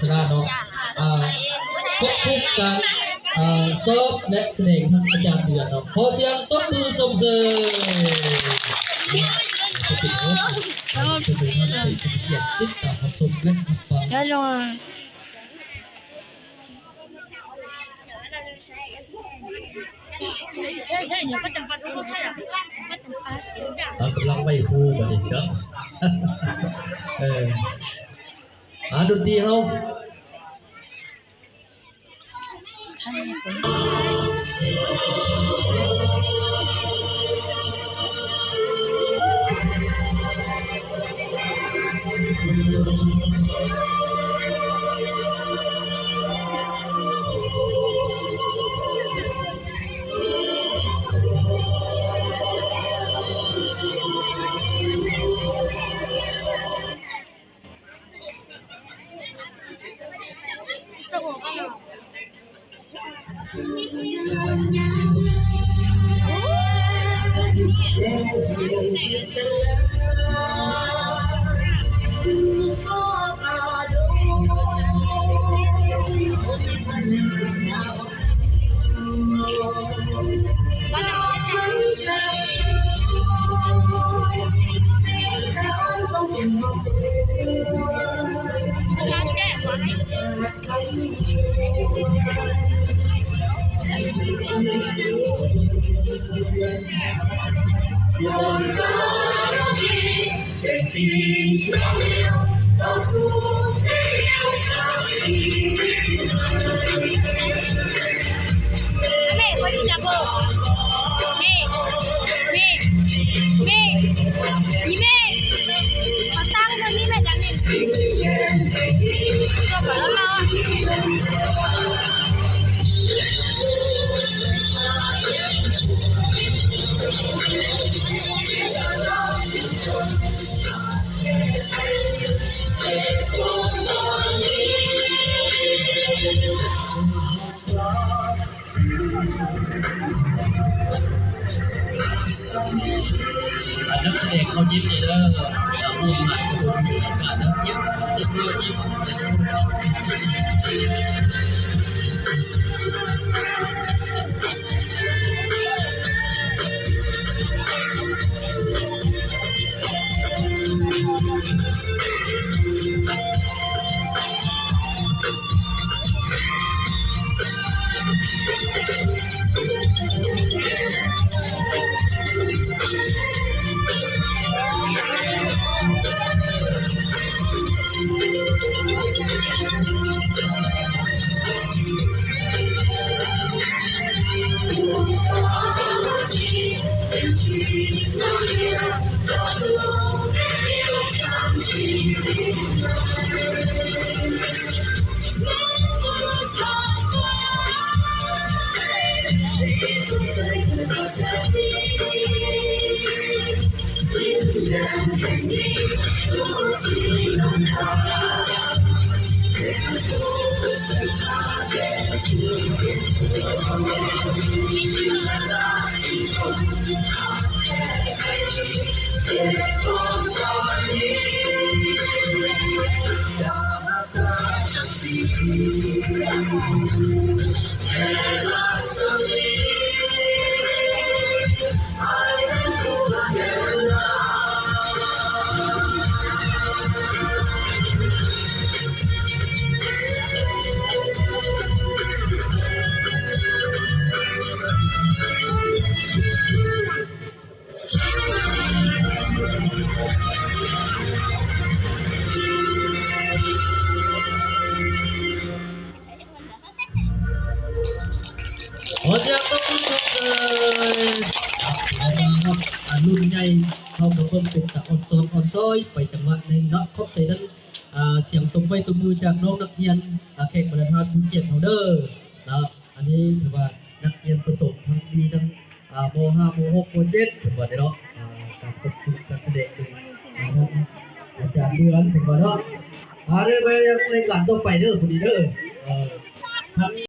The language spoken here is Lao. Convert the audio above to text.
ສະດາເນາະ ອ່າ ຄວບຄູ່ການ ອ່າ ຊ້ອມ ແລະ ສະແດງທາງອາຈານເດືອນເນາະ. ຂໍສຽງຕົບມືຊົມເຊີຍ. ເປັນເກີຍຕິດຕາມຮັບຊົມ ແລະ ຮັບຟັງ. ເຮົາກຳລັງໄຫວ້ຄູບັດນີ້ເນາະ. ເອີ ອ່າ ດົນຕີເຮົາ. ອັນນັກສະແດງເຂົາຍິ້ມເດີ ລະໂອນມາກະໂດນຢູ່ອາກາດນະ ຍິ້ມ ເຈັບມືຍິ້ມ. ຂໍສຽງຕົບມືຊົມເຊີຍ. ເອົາມາຮອດ ອ່າ ລຸ້ນໃຫຍ່ ເຮົາກະເບິ່ງເປັນຕາອ່ອນຊ້ອນອ່ອນຊ້ອຍໄປຈັງຫວະໜຶ່ງເນາະ. ຂອບໃຈນຳ ອ່າ ສຽງຕົບໄມ້ຕົບມືຈາກນ້ອງນັກຮຽນ ອ່າ ແຂກບັນດາທ່ານຜູ້ກຽດເຮົາເດີເນາະ. ອັນນີ້ຖືວ່ານັກຮຽນປະຖົມທັງ ມີທັງ ອ່າ ມໍຫ້າ ມໍຫົກ ມໍເຈັດ ເພິ່ນວ່າເດເນາະ. ອ່າ ການຄວບຄຸມການສະແດງໂດຍ ອ່າ ທ່ານອາຈານເດືອນ ເພິ່ນວ່າເນາະ. ອ່າ ເດີ ໄປລາຍການຕໍ່ໄປເດີ ຜູ້ນີ້ເດີ ເອີ.